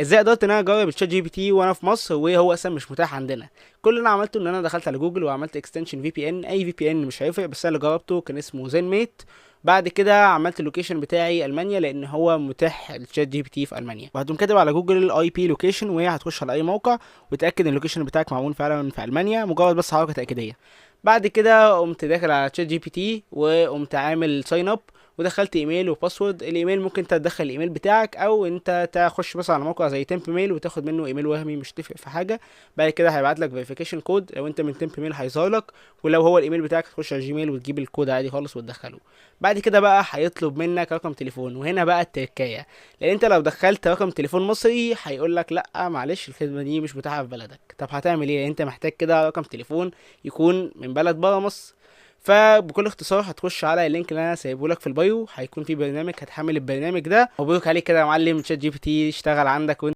ازاي قدرت ان انا اجرب ال ChatGPT وانا في مصر وهو اصلا مش متاح عندنا؟ كل اللي انا عملته ان انا دخلت على جوجل وعملت extension VPN، اي VPN مش هيفرق، بس انا اللي جربته كان اسمه ZenMate. بعد كده عملت ال location بتاعي المانيا لان هو متاح ال ChatGPT في المانيا، وهتقوم كاتب على جوجل ال IP location وهي هتخش على اي موقع وتاكد ان ال location بتاعك معمول فعلا في المانيا، مجرد بس حركة تاكيديه. بعد كده قمت داخل على ChatGPT وقمت عامل sign up ودخلت email و password. الايميل ممكن انت تدخل الايميل بتاعك او انت تخش مثلا على موقع زي Temp Mail وتاخد منه ايميل وهمي، مش تفرق في حاجة. بعد كده هيبعت لك verification code، لو انت من Temp Mail هيظهر لك، ولو هو الايميل بتاعك هتخش على Gmail وتجيب الكود عادي خالص وتدخله. بعد كده بقى هيطلب منك رقم تليفون، وهنا بقى التركايه، لان انت لو دخلت رقم تليفون مصري هيقول لك لا معلش الخدمة دي مش متاحة في بلدك. طب هتعمل ايه؟ انت محتاج كده رقم تليفون يكون من بلد بره مصر. فبكل اختصار هتخش على ال link اللي انا سايبه لك في ال bio، هيكون في برنامج، هتحمل البرنامج ده. مبروك عليك كده يا معلم، ChatGPT اشتغل عندك وانت